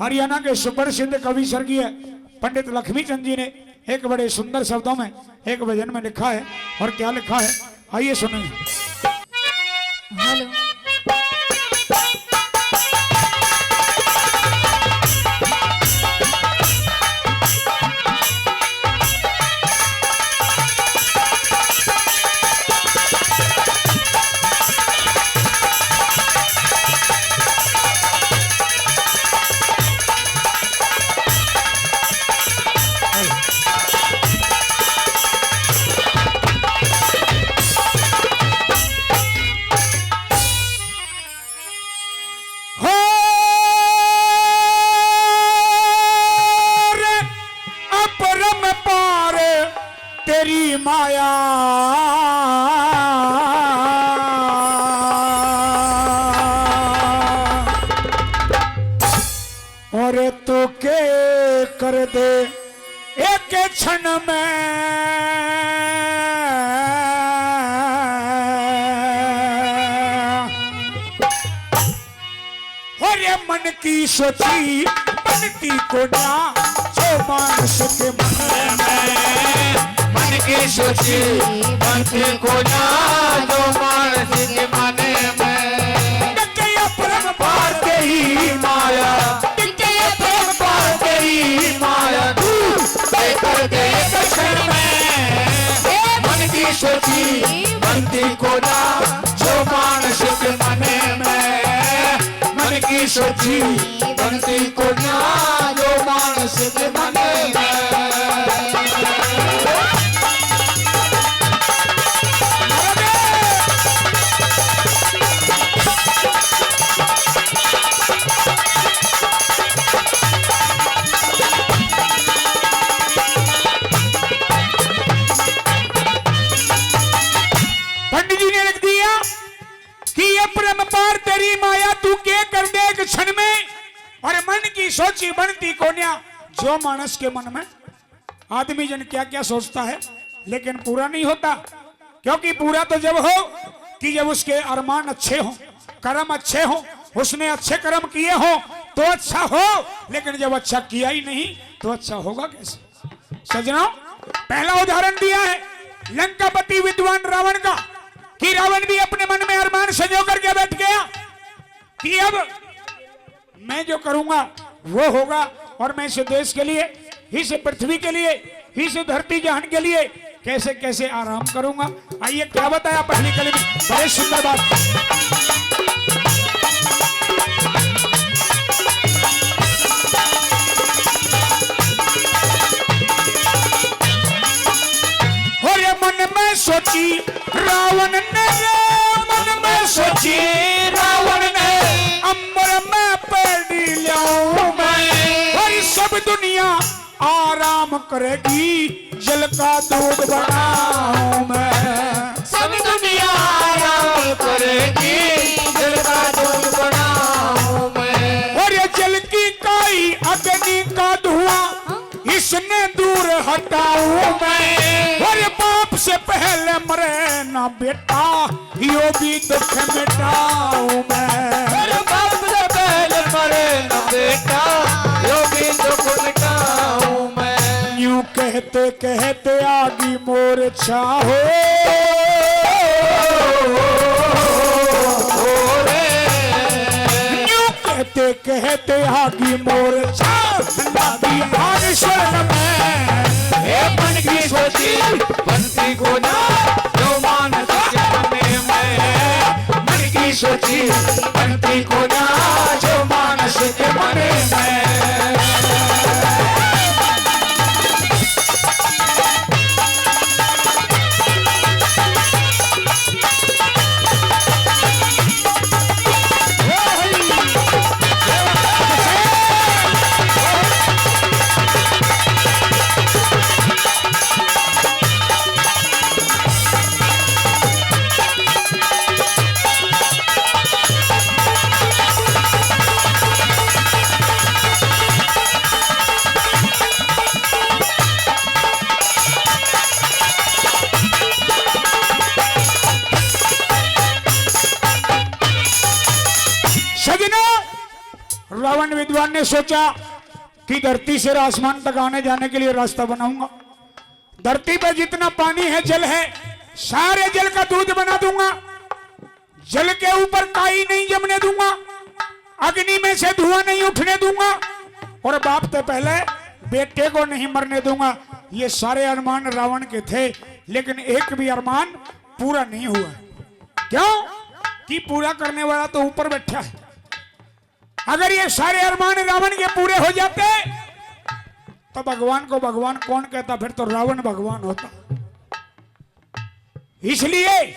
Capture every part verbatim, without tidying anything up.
हरियाणा के सुप्रसिद्ध कवि स्वर्गीय पंडित लक्ष्मी चंद जी ने एक बड़े सुंदर शब्दों में एक भजन में लिखा है। और क्या लिखा है, आइए सुनिए। हेलो। हो रे अपरम पार तेरी माया। और तू के कर दे एक क्षण में। और ये मन की सोची बनती को ना, जो मानस के मन में। मन की सोची बनती को ना, जो मानस के मन में। के अपरम पार तेरी माया, के अपरम पार तेरी माया, तू बेकर दे एक क्षण में। मन की सोची बनती को ना, जो मानस के मन में। मन की सोची बनती को ना, जो मानस के मन में। पंडित जी ने लिख दिया कि ये परम पार तेरी माया, तू के कर दे एक क्षण में। और मन की सोची बनती कोन्या, जो मानस के मन में। आदमी जन क्या क्या सोचता है, लेकिन पूरा नहीं होता। क्योंकि पूरा तो जब हो कि जब उसके अरमान अच्छे हों, कर्म अच्छे हों, उसने अच्छे कर्म किए हों तो अच्छा हो, लेकिन जब अच्छा किया ही नहीं तो अच्छा होगा कैसे? सजनों, पहला उदाहरण दिया है लंकापति विद्वान रावण का, कि रावण भी अपने मन में अरमान संजो करके बैठ गया कि अब मैं जो करूंगा वो होगा, और मैं इस देश के लिए, इस पृथ्वी के लिए, इस धरती जहान के लिए कैसे कैसे आराम करूंगा। आइए, क्या बताया पहली कली में, बड़े सुंदर बात। और ये मन में सोची रावण ने, रे मन में सोची रावण ने, अम्बर में पैड़ी ल्याऊं मैं। भाई, सब दुनिया आराम करेगी, जल का दूध बनाऊं मैं। सब दुनिया आराम करेगी, जल का दूध बनाऊं मैं। और ये जल की काई, अग्नि का धुआं, इसने दूर हटाऊं मैं। और बाप से पहले मरे ना बेटा, यो भी दुख मिटाऊं मैं। और बाप से पहले मरे ना बेटा, यो भी दुख मिटाऊं मैं। यूं कहते कहते आगी मोर छाहो। यूं कहते कहते आगी मोर छाह, लागी आग शरण में। हे मन की सोची बनती को ना, जो मानस के मन में। मन की सोची बनती को ना, जो मानस के मन में। विद्वान ने सोचा कि धरती से आसमान तक आने जाने के लिए रास्ता बनाऊंगा। धरती पर जितना पानी है, जल है, सारे जल का दूध बना दूंगा। जल के ऊपर काई नहीं जमने दूंगा, अग्नि में से धुआं नहीं उठने दूंगा, और बाप से पहले बेटे को नहीं मरने दूंगा। ये सारे अरमान रावण के थे, लेकिन एक भी अरमान पूरा नहीं हुआ। क्यों? कि पूरा करने वाला तो ऊपर बैठा है। अगर ये सारे अरमान रावण के पूरे हो जाते, तो भगवान को भगवान कौन कहता? फिर तो रावण भगवान होता। इसलिए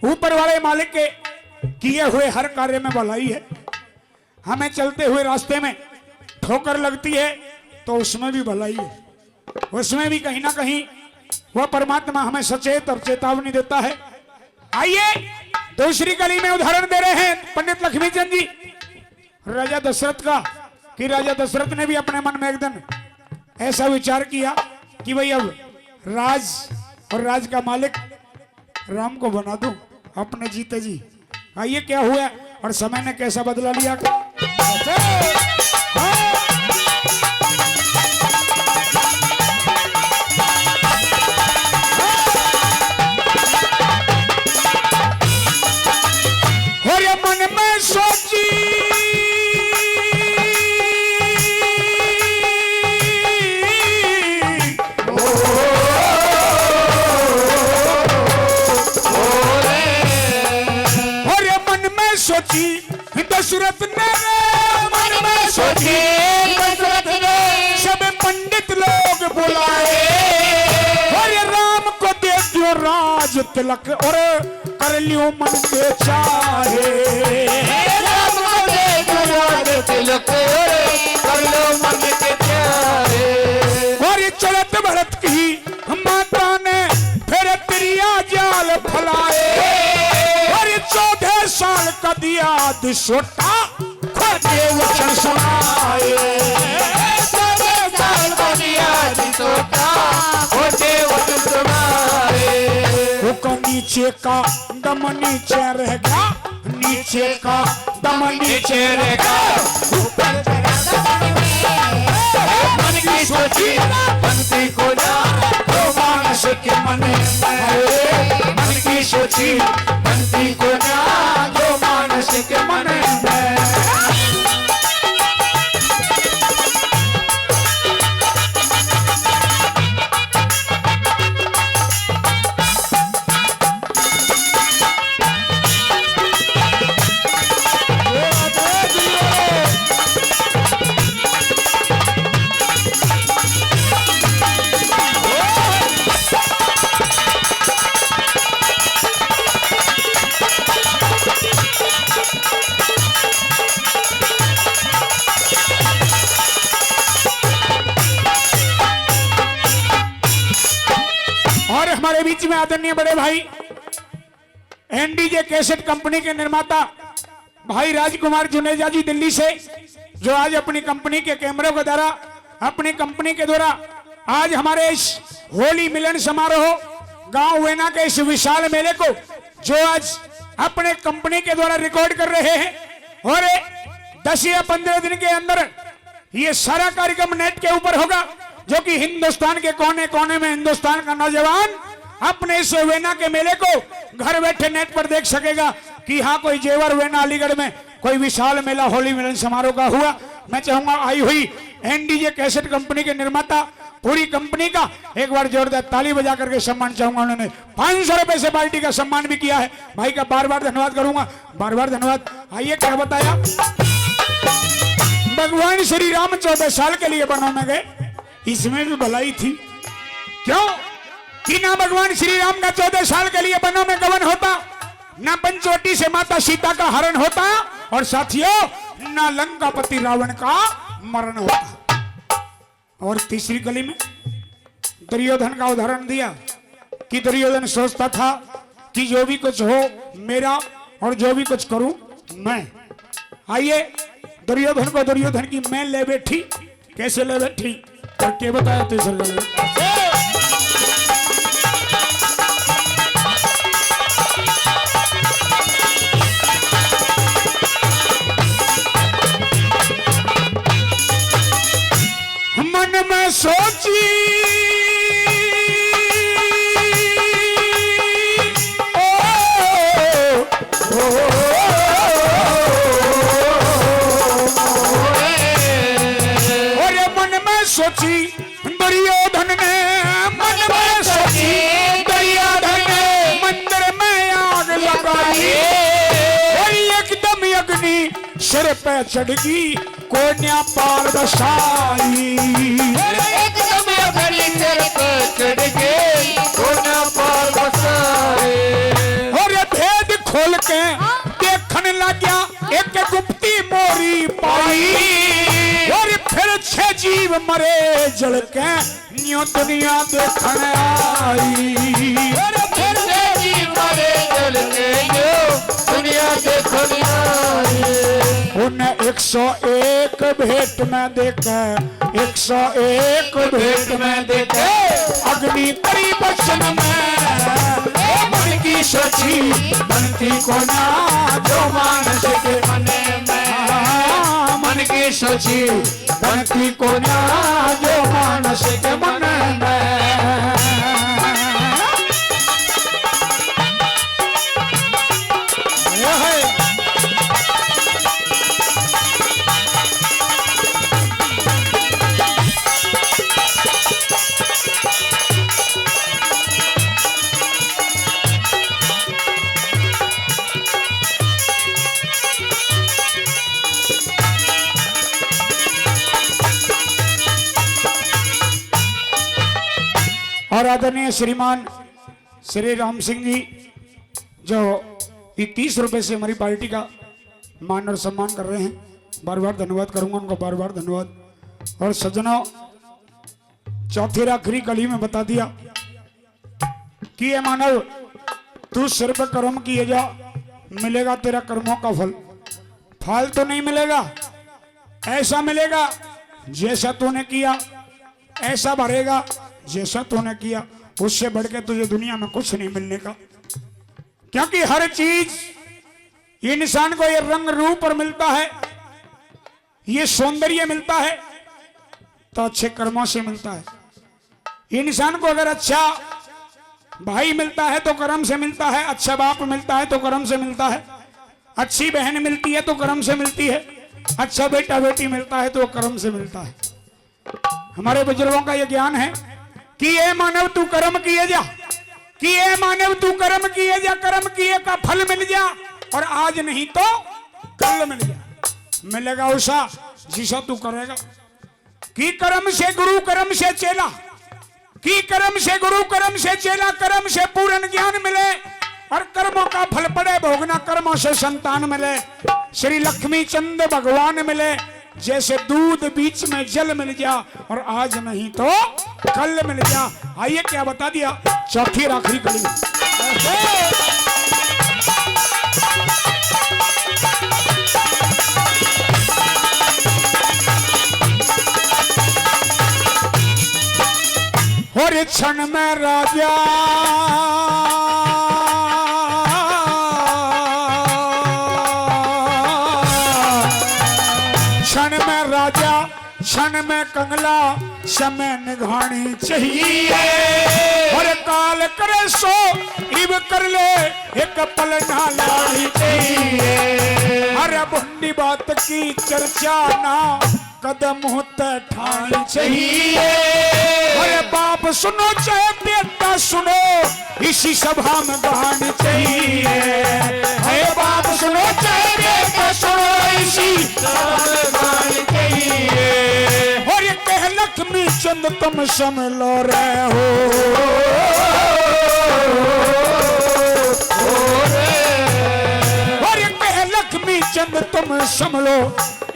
ऊपर वाले मालिक के किए हुए हर कार्य में भलाई है। हमें चलते हुए रास्ते में ठोकर लगती है, तो उसमें भी भलाई है, उसमें भी कहीं ना कहीं वह परमात्मा हमें सचेत और चेतावनी देता है। आइए, दूसरी कली में उदाहरण दे रहे हैं पंडित लक्ष्मीचंद जी, राजा दशरथ का, कि राजा दशरथ ने भी अपने मन में एक दिन ऐसा विचार किया कि भाई, अब राज और राज का मालिक राम को बना दूं अपने जीते जी। आइए, क्या हुआ और समय ने कैसा बदला लिया। और ये मन में सोची, और ये मन में सोची दशरथ ने, मन में सोची दशरथ ने, सब पंडित लोग बुलाए, और ये राम को दे दियो राज तिलक और कर लियो मन के चाहे। राम को दे दियो राज तिलक और कर लियो मन के चाहे। और ये चलत भरत की माता ने फिर त्रिया जाल फैलाए, और चौदह साल का दिया दिसोटा, खोटे वचन सुनाए। चौदह साल का दिया दिसोटा, खोटे वचन सुनाए। ऊपर नीचे का दम नीचे रहेगा, नीचे का दम नीचे रहेगा, ऊपर चढ़ा दम में। मन की सोची बनती को ना, जो मानस के मन में। मन की सोची बनती को ना, जो मानस के मन में। और हमारे बीच में आदरणीय बड़े भाई एनडीजे कैसेट कंपनी के निर्माता भाई राजकुमार जुनेजा जी दिल्ली से, जो आज अपनी कंपनी के कैमरों के द्वारा, अपनी कंपनी के द्वारा आज हमारे इस होली मिलन समारोह गांव वेना के इस विशाल मेले को, जो आज अपने कंपनी के द्वारा रिकॉर्ड कर रहे हैं और दस या पन्द्रह दिन के अंदर ये सारा कार्यक्रम नेट के ऊपर होगा, जो कि हिंदुस्तान के कोने कोने में हिंदुस्तान का नौजवान अपने इस वेना के मेले को घर बैठे नेट पर देख सकेगा कि हाँ, कोई जेवर वेना अलीगढ़ में कोई विशाल मेला होली मिलन समारोह का हुआ। मैं चाहूंगा, आई हुई एनडीजे कैसेट कंपनी के निर्माता, पूरी कंपनी का एक बार जोरदार ताली बजा करके सम्मान चाहूंगा। उन्होंने पाँच सौ रुपए से पार्टी का सम्मान भी किया है। भाई का बार बार धन्यवाद करूंगा, बार बार धन्यवाद। आइए, क्या बताया, भगवान श्री राम चौदह साल के लिए वनों में गए, इसमें भी भलाई थी। क्यों कि ना भगवान श्री राम का चौदह साल के लिए वनों में गमन होता, ना पंचवटी से माता सीता का हरण होता, और साथियों, ना लंकापति रावण का मरण होता। और तीसरी कली में दुर्योधन का उदाहरण दिया कि दुर्योधन सोचता था कि जो भी कुछ हो मेरा और जो भी कुछ करूं मैं। आइए, दुर्योधन को दुर्योधन की मैं ले बैठी। कैसे ले बैठी? करके बताया तीसरी कली। मैं सोची, ओ, ओ, अरे मन में सोची दुर्योधन ने, मन में सोची दुर्योधन ने, मंदिर में आग लगाई। और एकदम अग्नि सिर पे चढ़ गई, कोन्या पार बसाई। एकदम अग्नि सिर पे चढ़ गई, कोन्या पार बसाई। और भेद खोल के देखने लग गया, एक गुप्ती मोरी पाई। और फिर छह जीव मरे जल के, न्यू दुनिया देखण आई। अरे फिर छह जीव मरे जल के, न्यू दुनिया देखण आई। उन्हें एक सौ एक भेंट में देखे, एक सौ एक भेंट में देखे, अग्नि तरी बचन में। ए मन की सोची बनती कोन्या, जो मानस के मन में। हाँ, मन की सोची बनती कोन्या, जो मानस के मन में। और आदरणीय श्रीमान श्री राम सिंह जी, जो ये तीस रुपए से हमारी पार्टी का मान और सम्मान कर रहे हैं, बार बार धन्यवाद करूंगा उनको, बार बार धन्यवाद। और सज्जनों, चौथी और आखिरी कली में बता दिया कि ये मानव, तू सिर्फ कर्म किए जा, मिलेगा तेरा कर्मों का फल। फल तो नहीं मिलेगा, ऐसा मिलेगा जैसा तूने किया, ऐसा भरेगा जैसा तूने किया, उससे बढ़ के तुझे दुनिया में कुछ नहीं मिलने का। क्योंकि हर चीज इंसान को ये रंग रूप पर मिलता है, ये सौंदर्य मिलता है तो अच्छे कर्मों से मिलता है। इंसान को अगर अच्छा भाई मिलता है तो कर्म से मिलता है, अच्छा बाप मिलता है तो कर्म से मिलता है, अच्छी बहन मिलती है तो कर्म से मिलती है, अच्छा बेटा बेटी मिलता है तो कर्म से मिलता है। हमारे बुजुर्गों का यह ज्ञान है कि ए मानव तू कर्म किए जा, कि ए मानव तू कर्म किए जा, कर्म किए का फल मिल जा, और आज नहीं तो कल मिल जा। मिलेगा उसा जिसा तू करेगा। कि कर्म से गुरु, कर्म से चेला, कि कर्म से गुरु, कर्म से चेला, कर्म से पूर्ण ज्ञान मिले और कर्मों का फल पड़े भोगना, कर्मों से संतान मिले। श्री लक्ष्मी चंद भगवान मिले, जैसे दूध बीच में जल मिल गया और आज नहीं तो कल मिल गया। आइए, क्या बता दिया चौथी और आखिरी कली। और क्षण में राजा, क्षण में राजा, क्षण में कंगला, समय निभानी चाहिए। और काल करे सो इब कर ले, एक पल ना लानी चाहिए। अरे भुंडी बात की चर्चा ना कदम होता ठान चाहिए। अरे बाप सुनो चाहे बेटा सुनो, इसी सभा में गान चाहिए। अरे बाप सुनो चाहे बेटा सुनो, इसी सभा में गान चाहिए। और ये कह लक्ष्मी चंद तुम समलो रहे हो। और ये कह लक्ष्मी चंद तुम समलो,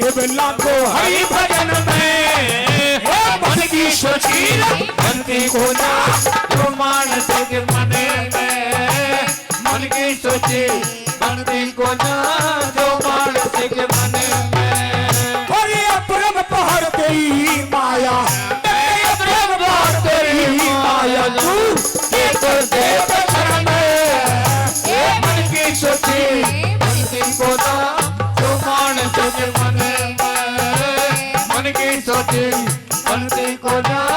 इब लागो हरि भजन में, हे मन की सोची बनती कोन्या, जो मानस के मन में। मन की सोची बनती कोन्या, जो मानस के मन में। अरे अपरम पहाड़ तेरी माया, अरे अपरम पहाड़ तेरी माया, तू के कर दे बचन में। हे मन की सोची बनती कोन्या, जो मानस के मन में। मन की सोची बंसी को जा